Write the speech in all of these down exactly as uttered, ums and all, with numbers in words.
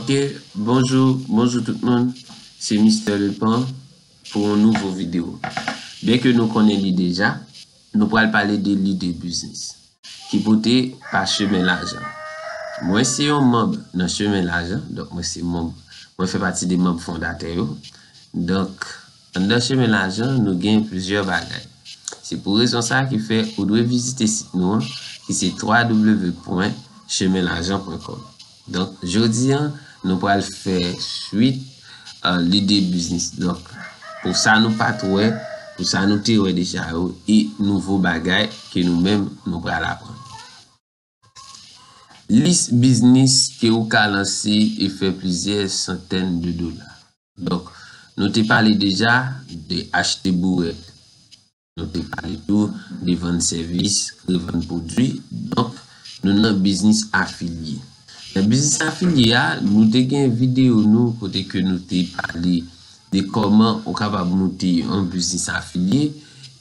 Ok, bonjou, bonjou tout moun. Se Mister Lepan pou yon nouvo videyo. Byen ke nou konnen li deja, nou pral pale de lide biznis ki pote pa Chemen Lajan. Mwen se yon manm nan Chemen Lajan, donk mwen se manm, mwen fè pati de manm fondatè yo. Donk, anndan Chemen Lajan, nou gen plizyè bagay. Se pou rezon sa ki fè ou dwe vizite sit nou an, ki se twa w w w pwen chemen lajan pwen kòm. Donk, jodi an, nou pral fè swit, euh, lide biznis. Donk, pou sa nou pa t wè, pou sa nou te wè deja yo, e nouvo bagay ke nou menm nou pral aprann. Lis biznis ke ou ka lanse e fè plizyè santèn de dola. Donk, nou te pale deja de achte bourèt. Nou te pale tou de vann sèvis, revann pwodui. Donk, nou nan biznis afilye. Nan biznis afilye a, nou te gen videyo nou kote ke nou te pale de kòman ou kapab moute yon biznis afilye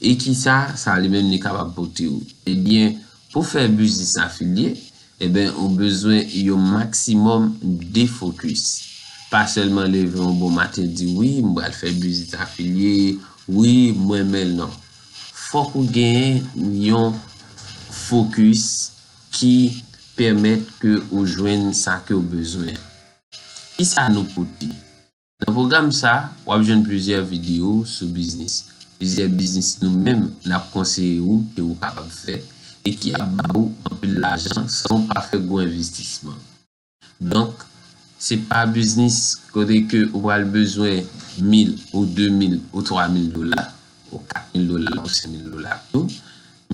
e kisa sa li menm li kapab pote ou. Ebyen, pou fè biznis afilye, ebyen, ou bezwen yon maksimòm de fokis. Pa sèlman leve yon bon maten di, "Wi, m pral fè biznis afilye, wi, m renmen l," non. Fòk ou gen yon fokis ki pèmèt ke ou jwenn sa ke ou bezwen. Kisa nou pote? Nan pwogram sa, w ap jwenn plizyè videyo sou biznis. Plizyè biznis nou menm n ap konseye ou ke ou kapab fè e ki ap ba ou anpil lajan san ou pa fè gwo envestisman. Donk, se pa biznis kote ke ou pral bezwen mil ou de mil ou twa mil dola, ou kat mil dola, ou senk mil dola tou.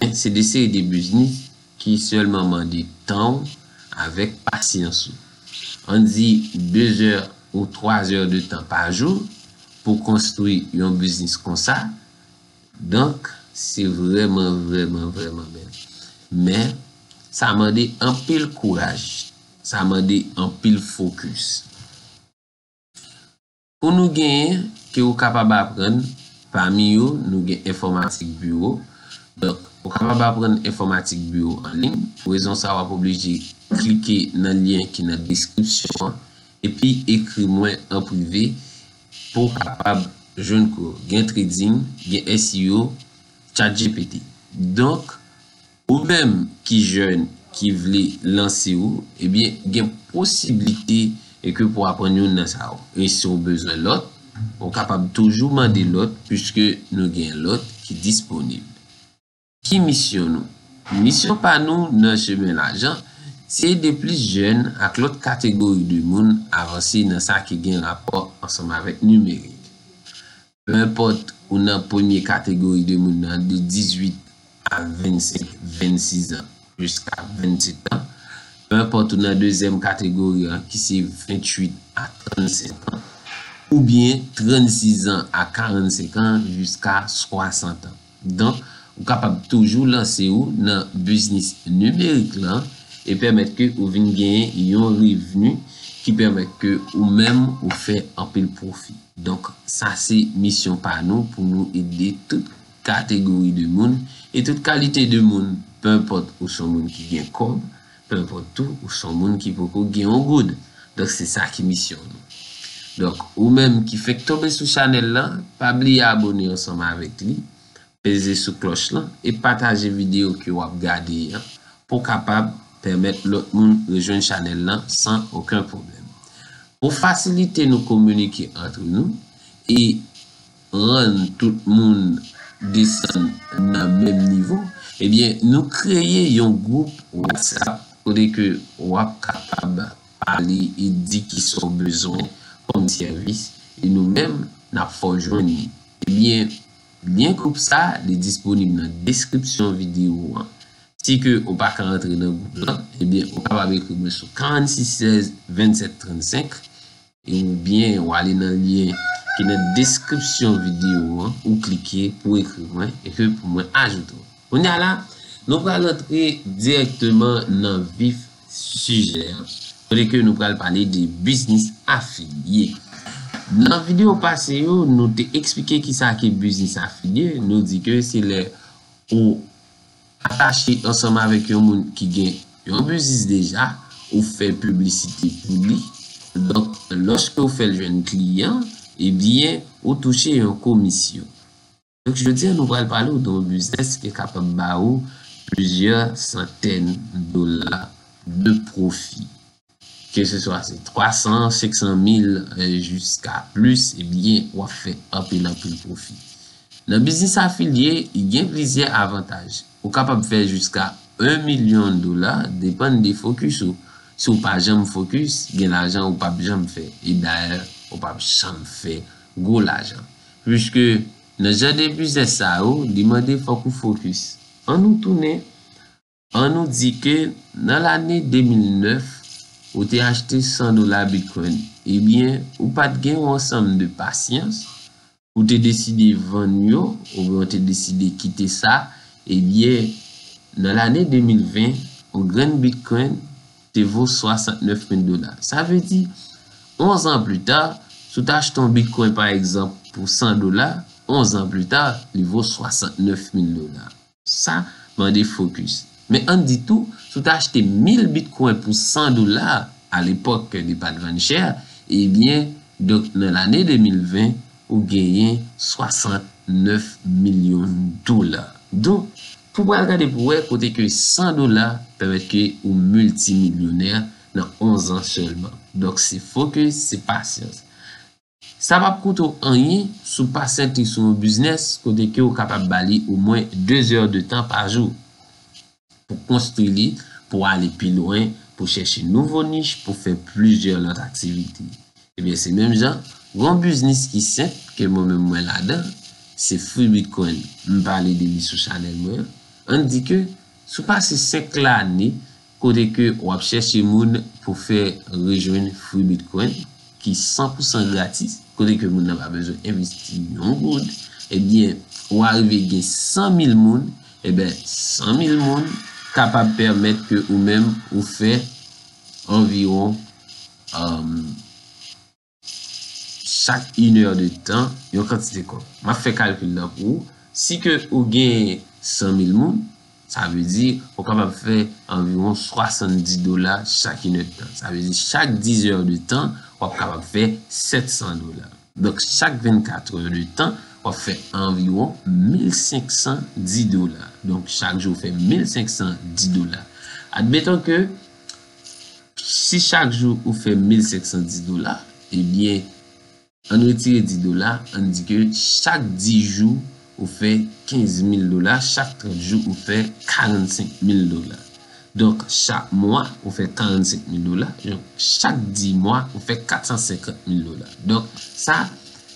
Men se de seri de biznis ki sèlman mande tan w avèk pasyans ou. Ann di de zè ou twa zè de tan pa jou pou konstwi yon biznis konsa. Donk, se vrèman, vrèman, vrèman bèl. Men, sa mande anpil kouraj. Sa mande anpil fokis. Kou nou genyen ke ou kapab aprann, pami yo, nou gen enfòmatik biwo. Donk, ou kapab aprann enfòmatik biwo an liy. Pou rezon sa, w ap oblije klike nan lyen ki nan deskripsyon an, epi ekri mwen an prive pou w kapab jwenn kou yo. Gen trading, gen S E O, ChatGPT. Donk, ou menm ki jèn, ki vle lanse ou, ebyen, gen posiblite e ke pou aprann youn nan sa yo. E si w bezwen lòt, ou kapab toujou mande lòt, piske nou gen lòt ki disponib. Ki misyon nou? Misyon pa nou nan Chemen Lajan, se ede plis jèn ak lòt kategori de moun avanse nan sa ki gen rapò ansanm avèk nimerik. Pe enpòt ou nan premye kategori de moun nan de dizuit a vennsenk, vennsis an jiska vennset an, pe enpòt ou nan dezyèm kategori an ki se venntuit a trannsenk an, oubyen trannsis an a karannsenk an jiska swasant an. Donk, ou kapab toujou lanse ou nan biznis nimerik lan e pèmèt ke ou vin genyen yon revni ki pèmèt ke ou menm ou fè anpil pwofi. Donk, sa se misyon pa nou pou nou ede tout kategori de moun e tout kalite de moun, pe enpòt ou se yon moun ki gen kòb, pe enpòt tou ou se yon moun ki poko gen yon goud. Donk, se sa ki misyon nou. Donk, ou menm ki fenk tonbe sou chanèl lan, pa bliye abone ansanm avèk li, peze sou klòch lan e pataje videyo ke w ap gade an pou kapab pèmèt lòt moun rejwenn chanèl lan san okenn pwoblèm. Pou fasilite nou kominike antre nou e rann tout moun desann nan menm nivo, ebyen, nou kreye yon gwoup WhatsApp kote ke w ap kapab pale e di kisa w bezwen kòm sèvis, e nou menm, n ap fè w jwenn li. Ebyen, lyen gwoup sa, li disponib nan deskripsyon videyo an. Si ke ou pa ka antre nan gwoup lan, ebyen, ou kapab ekri mwen sou karannsis sèz vennsèt trannsenk, oubyen ou ale nan lyen ki nan deskripsyon videyo an, ou klike pou ekri mwen, e ke pou mwen ajoute w. Kounye a la, nou pral antre dirèkteman nan vif sijè an, kote ke nou pral pale de biznis afilye. Nan videyo pase yo, nou te eksplike kisa ki biznis afilye. Nou di ke se lè ou atache ansanm avèk yon moun ki gen yon biznis deja, ou fè piblisite pou li, Donk, lòske w fè l jwenn kliyan, ebyen, ou touche yon komisyon. Donk, jodi a, nou pral pale w de yon biznis ki kapab ba ou plizyè santèn dola de pwofi. Ke se swa se twa san, senk san mil, eh, jiska plis, ebyen, w ap fè anpil, anpil pwofi. Nan biznis afilye, gen plizyè avantaj. Ou kapab fè jiska yon milyon dola, depann de fokis ou. Si w pa janm fokis, gen lajan ou p ap janm fè. E dayè, ou p ap janm fè gwo lajan. Piske nan jan de biznis sa yo, li mande fòk ou fokis. Ann nou tounen, ann nou di ke nan lane de mil nèf, ou te achte san dola Bitcoin. Ebyen, ou pa t gen yon ansanm de pasyans, ou te deside vann yo, oubyen ou te deside kite sa, ebyen, nan lane de mil ven, yon grenn Bitcoin te vo swasantnèf mil dola. Sa vle di, onz an pli ta, si w ta achte yon Bitcoin, pa egzanp, pou san dola, onz an pli ta, li vo swasantnèf mil dola. Sa mande fokis. Men ann di tou, si w ta achte mil Bitcoin pou san dola, a lepòk ke li pa t vann chè, ebyen, donk, nan lane de mil ven, ou genyen swasantnèf milyon dola. Donk, pou pral gade pou wè kote ke san dola pèmèt ke ou miltimilyonè nan onz an sèlman. Donk, se fokis, se pasyans. Sa p ap koute w anyen si w pasyante sou yon biznis kote ke w kapab ba li omwen de zè de tan pa jou pou konstwi li, pou ale pi lwen, pou chèche nouvo nich, pou fè plizyè lòt aktivite. Ebyen, se menm jan, yon biznis ki senp ke mwen menm mwen ladan, se Free Bitcoin. M pale de li sou chanèl mwen an. Ann di ke si w pase senk lane kote ke w ap chèche moun pou fè rejwenn Free Bitcoin, ki san pou san gratis, kote ke moun nan pa bezwen envesti yon goud, ebyen, ou arive gen san mil moun, ebyen, san mil moun kapab pèmèt ke ou menm ou fè anviwon, um, chak inè de tan yon kantite kòb. M ap fè kalkil la pou ou. Si ke ou gen san mil moun, sa vle di ou kapab fè anviwon swasanndis dola chak inè de tan. Sa vle di chak diz è de tan, w ap kapab fè sèt san dola. Donk, chak vennkat è de tan, w ap fè anviwon mil senk san dis dola. Donk, chak jou ou fè mil senk san dis dola. Admeton ke si chak jou ou fè mil senk san dis dola, ebyen, ann retire dis dola, ann di ke chak dis jou ou fè kenz mil dola, chak trant jou ou fè karannsenk mil dola. Donk, chak mwa ou fè karannsenk mil dola, donk, chak dis mwa ou fè kat san senkant mil dola. Donk, sa,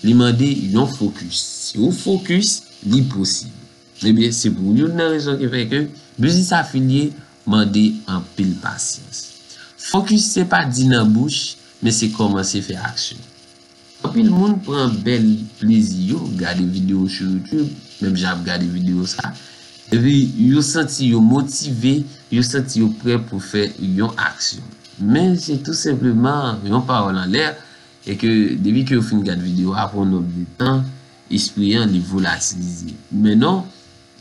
li mande yon fokis. Si ou fokis, li posib. Ebyen, se pou youn nan rezon ki fè ke biznis afilye mande anpil pasyans. Fokis se pa di nan bouch, men se kòmanse fè aksyon. Anpil moun pran bèl plezi yo gade videyo sou YouTube, menm jan ap gade videyo sa, epi yo santi yo motive, yo santi yo prè pou fè yon aksyon. Men se tou senpleman yon pawòl anlè, e ke depi ke yo fin gad videyo a, apre yon nonb de tan, espri an li volatilize. Men non,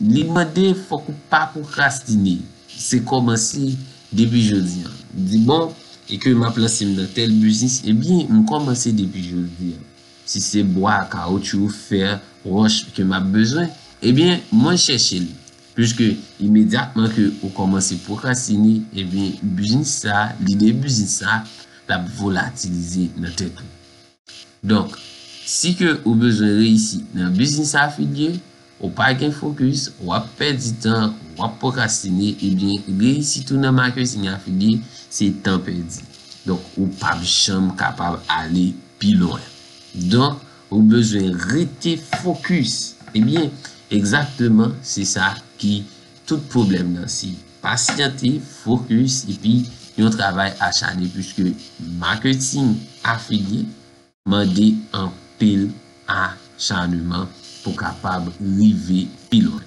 li mande fòk ou pa pwokrastine. Se kòmanse depi jodi an. Di, bon, e ke m ap lanse m nan tèl biznis, ebyen, m kòmanse depi jodi an. Si se bwa, kawotchou, fè, wòch ke m ap bezwen, ebyen, mwen chèche l. Piske imedyatman ke ou kòmanse pwokrastine, ebyen, biznis sa, lide biznis sa, l ap volatilize nan tèt ou. Donk, si ke ou bezwen reyisi nan biznis afilye, ou pa gen fokis, w ap pèdi tan, w ap pwokrastine, ebyen, reyisit ou nan maketing afilye, se tan pèdi. Donk, ou p ap janm kapab ale pi lwen. Donk, ou bezwen rete fokis. Ebyen, egzakteman, se sa ki tout pwoblèm nan. Se pasyante, fokis, epi yon travay achane, piske maketing afilye mande anpil achanneman pou kapab rive pi lwen.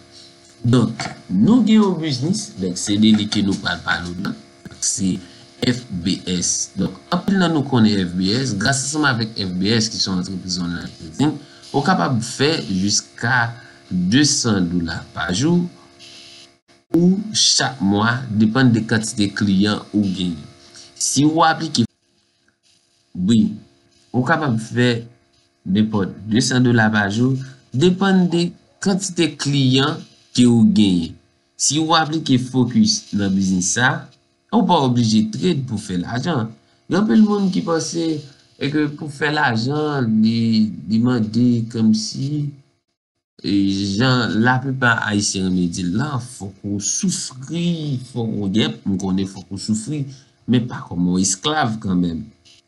Donk, nou gen yon biznis, donk se de li ke nou pral pale w la, donk se F B S. Donk, anpil nan nou konnen F B S, gras ansanm avèk F B S ki se yon antrepriz online marketing, ou kapab fè jiska de san dola pa jou ou chak mwa, depann de kantite kliyan ou genyen. Si ou aplike Wi, ou kapab fè nenpòt de san dola pa jou, depann de kantite kliyan ke ou genyen. Si ou aplike focus nan biznis sa, ou pa oblije trade pou fè lajan. Gen anpil moun ki panse e ke pou fè lajan, li, li mande kòmsi e jan laplipa Ayisyen renmen di l lan, fòk ou soufri, fòk ou, yèp, m konnen fòk ou soufri, men pa kòm yon esklav kanmenm.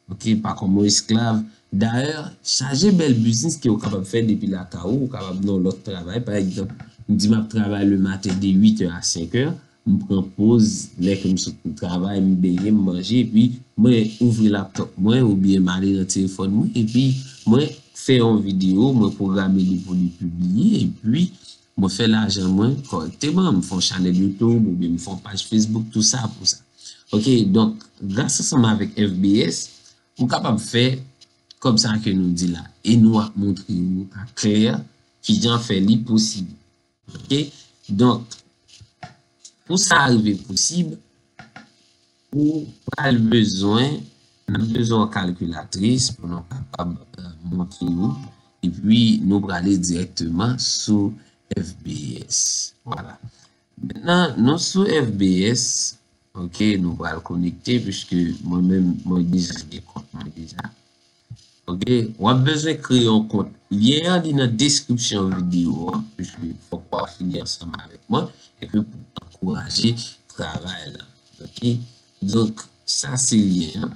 Oke, pa kòm yon esklav. Dayè, chaje bèl biznis ke ou kapab fè depi lakay ou, ou kapab nan yon lòt travay. Pa egzanp, m di m ap travay le maten de uit è a senk è, m pran poz, lè ke m sot travay, m benyen, m manje, epi mwen ouvri laptòp mwen, oubyen m ale nan telefòn mwen, epi mwen fè yon videyo, mwen pwograme li pou li pibliye, epi mwen fè lajan mwen kòrèkteman, m fè yon chanèl YouTube, oubyen m fè yon paj Facebook, tou sa pou sa. Oke, donk, gras ansanm avèk F B S, ou kapab fè kòb sa ke nou di la. E nou ap montre ou aklè kijan fè li posib. Oke? Donk, pou sa rive posib, ou pral bezwen, n ap bezwen yon kalkilatris pou nou kapab, eh, montre ou. Epi, nou prale dirèkteman sou F B S. Vwala. Mentnan, nou sou F B S, oke, nou pral konekte, piske mwen menm, mwen deja gen kont mwen deja. Oke, w ap bezwen kreye yon kont. Lyen an li nan deskripsyon videyo an, piske fòk w al fini ansanm avèk mwen, epi pou ankouraje travay la. Oke, donk, sa se lyen an.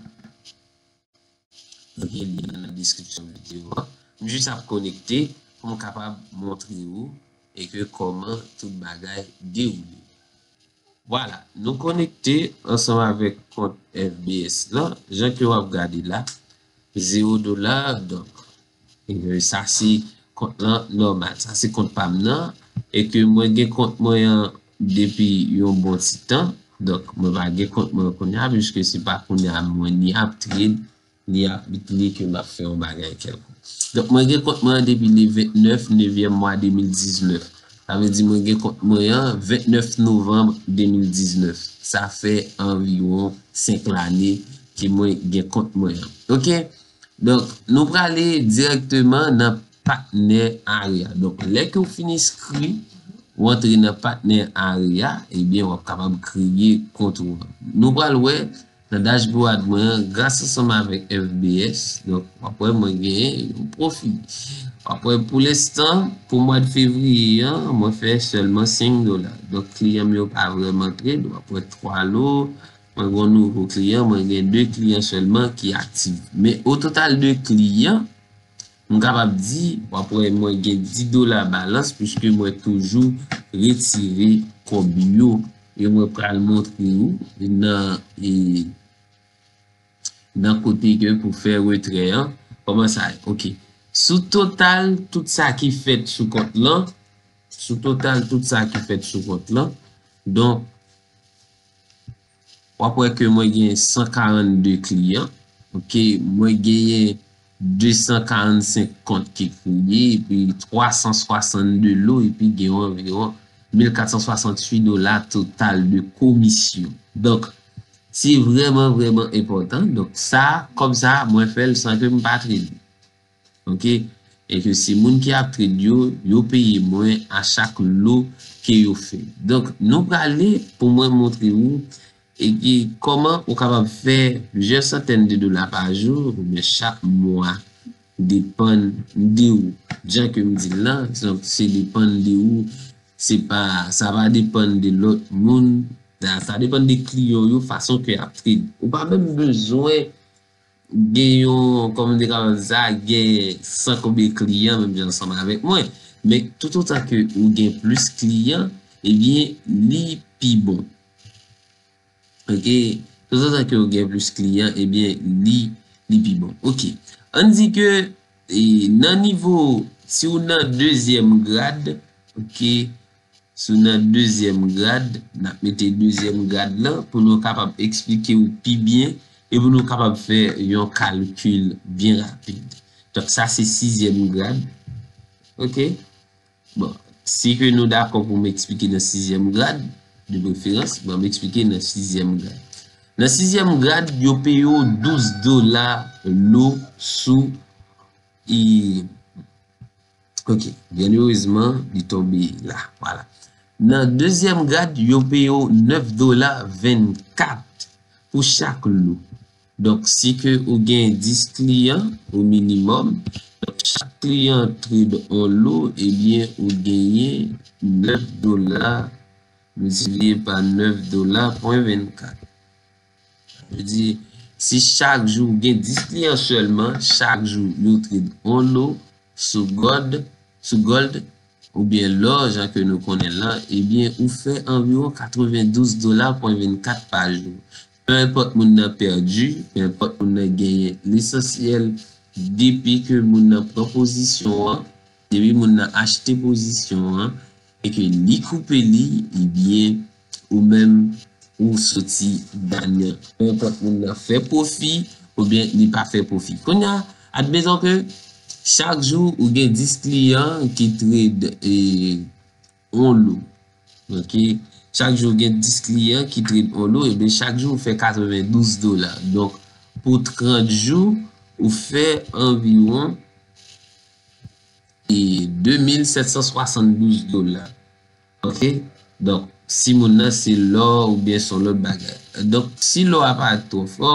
Oke, lyen an nan deskripsyon videyo an. M jis ap konekte pou m kapab montre ou e ke kòman tout bagay dewoule. Vwala, nou konekte ansanm avèk kont F B S lan, jan ke w ap gade la, zewo dola, donk, e sa se kont lan nòmal, sa se kont pa m nan, e ke mwen gen kont mwen an depi yon bon ti tan, donk mwen pa gen kont mwen kounye a, piske se pa kounye a mwen ni ap trade, ni abit li ke m ap fè yon bagay kèlkonk. Donk, mwen gen kont mwen an depi le vennèf nevyèm mwa de mil diznèf. Sa vle di mwen gen kont mwen an vennèf novanm de mil diznèf. Sa fè anviwon senk lane ke mwen gen kont mwen an. Oke? Donk, nou prale dirèkteman nan patnè Aria. Donk, lè ke w fin enskri, w antre nan patnè Aria, ebyen, w ap kapab kreye kont ou an. Nou pral wè nan dashboard mwen an, gras ansanm avèk F B S, donk, w ap wè mwen genyen yon pwofi. W ap wè pou lenstan, pou mwa de fevriye an, mwen fè sèlman senk dola. Donk, kliyan m yo pa vrèman trade, w ap wè twa lo, mwen gen yon nouvo kliyan, mwen gen de kliyan sèlman ki aktif. Men o total de kliyan, m kapab di, w ap wè mwen gen dis dola balans, piske mwen toujou retire kòb yo, e mwen pral montre ou nan, e, nan kote ke pou fè retrè an, kòman sa ye. Oke. Sou total, tout sa ki fèt sou kont lan, sou total, tout sa ki fèt sou kont lan, donk, w ap wè ke mwen gen san karannde kliyan. Oke, mwen genyen de san karannsenk kont ki kreye, epi twa san swasannde lo, epi gen anviwon mil kat san swasanntuit dola total de komisyon. Donk, se vrèman, vrèman enpòtan. Donk, sa, kòb sa, mwen fè l san ke m pa trade. Oke? E ke se moun ki ap trade yo, yo peye mwen a chak lo ke yo fè. Donk, nou prale pou mwen montre ou e ki, kòman ou kapab fè plizyè santèn de dola pa jou, oubyen chak mwa, depann de ou. Jan ke m di l lan, donk, se depann de ou, se pa, sa pa depann de lòt moun, sa, sa depann de kliyan yo, fason ke y ap trade. Ou pa menm bezwen gen yon, kòman m te kapab di sa, gen san konbyen kliyan menm jan ansanm avèk mwen. Men toutotan ke ou gen plis kliyan, ebyen, li pi bon. Oke? Toutotan ke ou gen plis kliyan, ebyen, li, li pi bon. Oke. Ann di ke, e, nan nivo, si w nan dezyèm grad, oke, si w nan dezyèm grad, n ap mete dezyèm grad lan pou nou kapab eksplike w pi byen e pou nou kapab fè yon kalkil byen rapid. Donk, sa se sizyèm grad. Oke? Bon, si ke nou dakò pou m eksplike nan sizyèm grad, de preferans, bon, m eksplike nan sizyèm grad. Nan sizyèm grad, yo peye w douz dola lo sou, e, ok, byen erezman, li tonbe la, vwala. Nan dezyèm grad, yo peye w nèf dola vennkat pou chak lo. Donk, si ke ou gen dis kliyan o minimòm, donk, chak kliyan trade on lo, ebyen, ou genyen nèf dola miltipliye pa nèf dola pwen vennkat. Sa vle di, si chak jou ou gen dis kliyan sèlman, chak jou yo trade on lo sou gold, sou gold, oubyen lò, jan ke nou konnen l lan, ebyen, ou fè anviwon katrevendouz dola pwen vennkat pa jou. Pe enpòt moun nan pèdi, pe enpòt moun nan genyen, lesansyèl, depi ke moun nan pran pozisyon an, depi moun nan achte pozisyon an, e ke li koupe li, ebyen, ou menm, ou soti ganyan. Pe enpòt moun nan fè pwofi, oubyen li pa fè pwofi. Kounye a, admeton ke chak jou ou gen dis kliyan ki trade, e, on lo. Ok? Chak jou ou gen dis kliyan ki trade on lo, ebyen, chak jou ou fè katrevendouz dola. Donk, pou trant jou, ou fè anviwon, e, de mil sèt san swasanndouz dola. Ok? Donk, si moun nan se lò oubyen se yon lòt bagay. Donk, si lò a pa twò fò,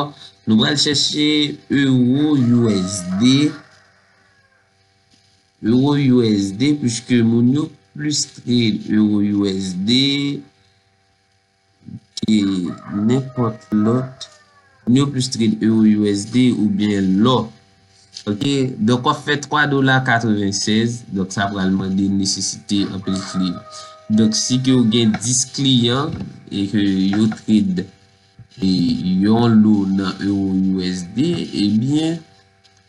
nou pral chèche euro U S D. Euro U S D, puiske moun yo plis trade euro U S D ke nenpòt lòt. Moun yo plis trade euro U S D oubyen lò. Ok, donk w ap fè twa dola katrevennsèz, donk sa pral mande nesesite anpil kliyan. Donk si ke w gen dis kliyan e ke yo trade, e, yon lo nan euro U S D, ebyen,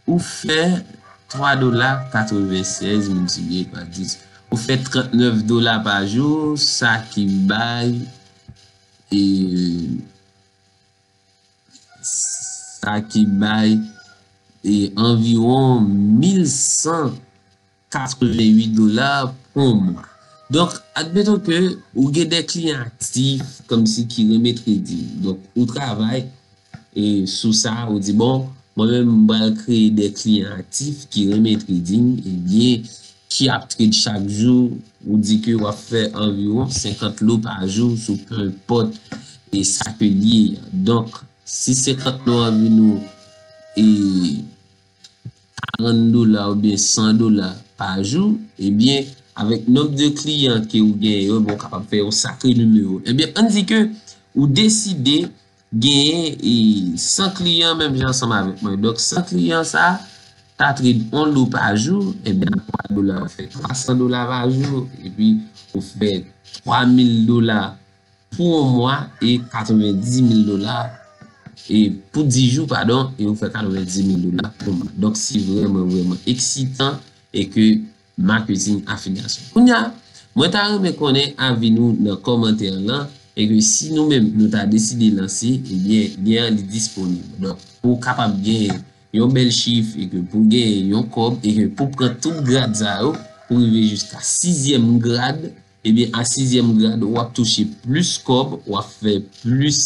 ou fè twa dola katrevennsèz miltipliye pa dis. Ou fè trannèf dola pa jou, sa ki bay, e, sa ki bay, e, anviwon mil san katrevenwit dola pou yon mwa. Donk, admeton ke ou gen de kliyan aktif, kòmsi ki renmen trading. Donk, ou travay, e, sou sa, ou di, bon, mwen menm, m pral kreye de kliyan aktif ki renmen trading, ebyen, ki ap trade chak jou, ou di ke w ap fè anviwon senkant lo pa jou sou pe enpòt, e, sa ke li ye a. Donk, si senkant lo an vin ou, e, karant dola oubyen san dola pa jou, ebyen, avèk nonb de kliyan ke ou genyen yo, bon, w kapab fè yon sakre nimewo. Ebyen, ann di ke ou deside genyen, e, san kliyan menm jan ansanm avèk mwen. Donk, san kliyan sa, ta trade on lo pa jou, ebyen, twa dola, ou fè twa san dola pa jou, epi ou fè twa mil dola pou yon mwa e katrevendis mil dola, e pou dis jou, padon, e ou fè katrevendis mil dola pou yon mwa. Donk, se vrèman, vrèman eksitan e ke maketing afilyasyon. Kounye a, mwen ta renmen konnen avi nou nan kòmantè lan, e ke si nou menm nou ta deside lanse, ebyen, lyen an li disponib. Donk, pou w kapab gen yon bèl chif, e ke pou w gen yon kòb, e ke pou w pran tout grad sa yo, pou w rive jiska sizyèm grad, ebyen, a sizyèm grad, w ap touche plis kòb, w ap fè plis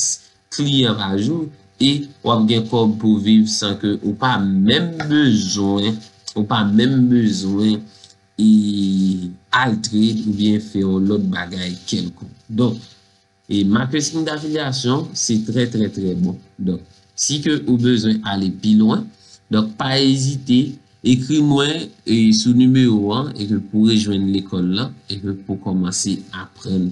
kliyan pa jou, e w ap gen kòb pou w viv san ke ou pa menm bezwen, ou pa menm bezwen, e, al trade oubyen fè yon lòt bagay kèlkonk. Donk, e, maketing dafilyasyon, se trè, trè, trè bon. Donk, si ke ou bezwen ale pi lwen, donk, pa ezite, ekri mwen, e, sou nimewo an, e ke pou rejwenn lekòl lan, e ke pou kòmanse aprann,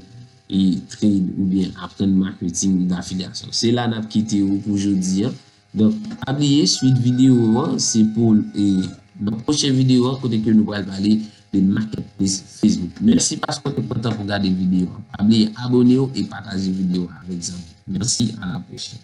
e, trade oubyen aprann maketing dafilyasyon. Se la n ap kite w pou jodi a. Donk, pa bliye, swit videyo an, se pou, e, nan pwochen videyo an, kote ke nou pral pale de marketplace Facebook. Mèsi paske w te pran tan pou gade videyo an. Pa bliye abone w e pataje videyo an avèk zanmi w. Mèsi, a la pwochèn.